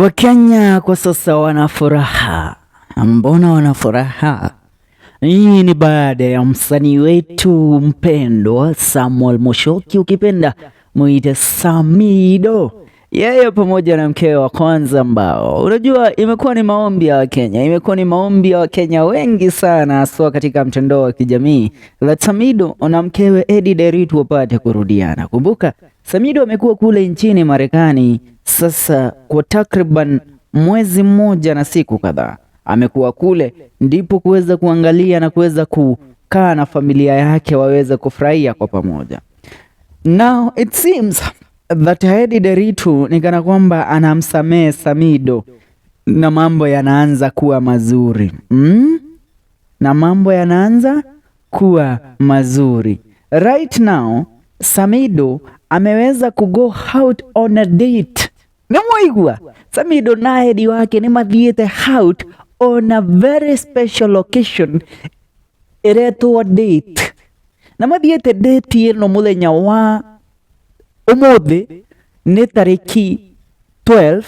Wakenya kwa sasa wana furaha. Mbona wana furaha? Hii ni baada ya msanii wetu mpendwa Samuel Muchoki, ukipenda muite Samido, yeye pamoja na mkewe wa kwanza, ambao unajua imekuwa ni maombi ya Wakenya, imekuwa ni maombi ya Wakenya wengi sana, haswa katika mtandao wa kijamii, that Samido na mkewe Edday Nderitu wapate kurudiana. Kumbuka Samido amekuwa kule nchini Marekani sasa kwa takriban mwezi mmoja na siku kadhaa amekuwa kule, ndipo kuweza kuangalia na kuweza kukaa na familia yake waweze kufurahia kwa pamoja. Now it seems that Edday Nderitu ni kana kwamba anamsamehe Samido na mambo yanaanza kuwa mazuri, Na mambo yanaanza kuwa mazuri. Right now Samido ameweza kugo out on a date. Nĩmwaigua Samido na Edday wake nĩ mathiĩte out on a very special occasion ĩretwo date, na mathiĩte date ĩno mũthenya wa ũmũthĩ nĩ tarĩki 12,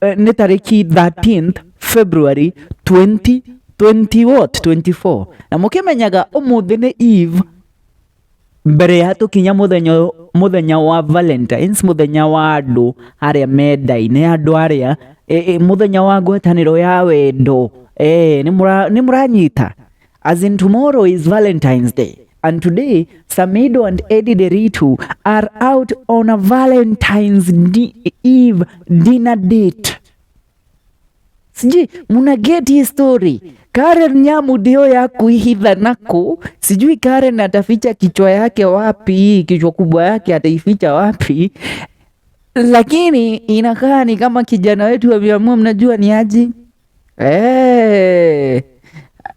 nĩ tarĩki 13th February 2020 what 24, na mũkĩmenyaga ũmũthĩ nĩ eve mbere ya tũkinya mũthenya wa Valentines, mũthenya wa andũ arĩa mendaine, andũ arĩa mũthenya wa ngwatanĩro ya wendo. Nĩ mũranyita, as in tomorrow is Valentine's Day and today Samido and Edday Nderitu are out on a Valentine's Eve dinner date. Sijui muna get hii story. Karen Nyamu ndio ya kuihitha nako. Sijui Karen ataficha kichwa yake wapi, kichwa kubwa yake ataificha wapi, lakini inakaa ni kama kijana wetu ameamua, mnajua ni aje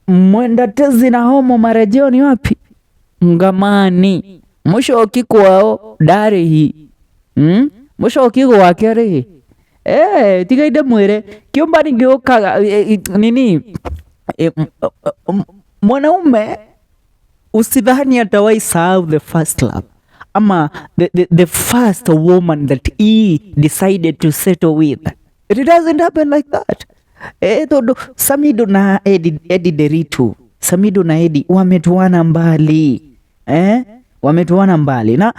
mwenda tezi na homo marejeo ni wapi? Ngamani mũcoki kwao ndarĩhi, Mũcoki gwake rĩ, tiga ndĩmwĩre kĩũmbani gĩũkaga nini, mwanaume usidhani atawahi sahau the first love ama the first woman that he decided to settle with. It doesn't happen like that. Tondu Samido na Edday Nderitu, Samido na Edday wametuana mbali, Wametoana mbali na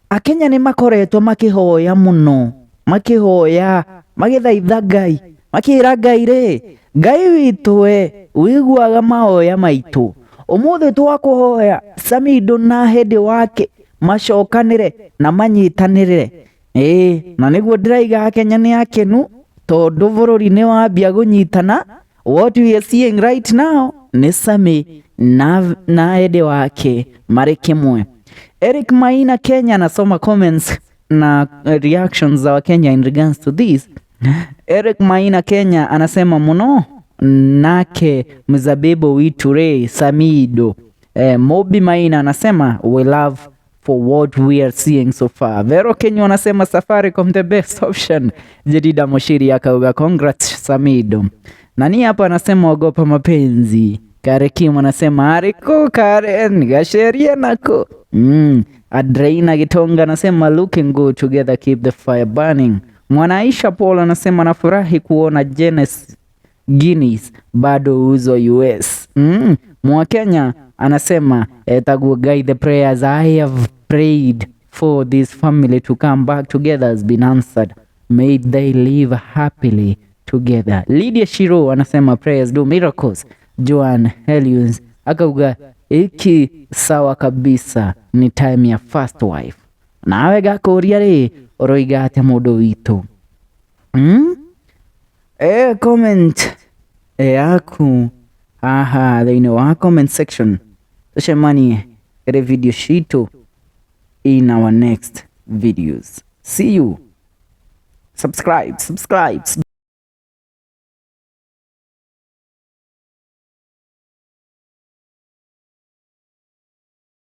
Akenya nĩ makoretwo makĩhoya mũno, makĩhoya, magĩthaitha Ngai, makĩra Ngai rĩ, Ngai witũ we wĩiguaga mahoya maitũ, ũmũthĩ twakũhoya Samido na Edday wake macokanĩre na manyitanĩre. Ĩĩ, na nĩguo ndĩraiga Akenya nĩ akenu tondũ bũrũri nĩ wambia kũnyitana. What we are seeing right now nĩ Sami na Edday wake marĩ kĩmwe. Eric Maina Kenya anasoma comments na reactions za Wakenya in regards to this. Eric Maina Kenya anasema muno nake mzabibu witu re Samido. Mobi Maina anasema we love for what we are seeing so far. Vero Kenya anasema Safaricom the best option. Jedida Moshiri akauga congrats Samido. Nani hapa anasema ogopa mapenzi. Karekim anasema ariko Karen gasheria nako. Adreina Gitonga anasema looking good together, keep the fire burning. Mwanaisha Paul anasema nafurahi kuona Genes Guinness bado uzo US. Mwakenya anasema etaguo Ngai, the prayers I have prayed for this family to come back together has been answered. May they live happily together. Lydia Shiro anasema prayers do miracles. Joan Helios akauga iki sawa kabisa, ni time ya first wife. Nawe gakũria rĩ, ũroiga atĩa mũndũ witũ, Comment yaku haha thĩinĩ wa comment section, tucemanie kĩrĩ video citũ in our next videos. See you. Subscribe, subscribe.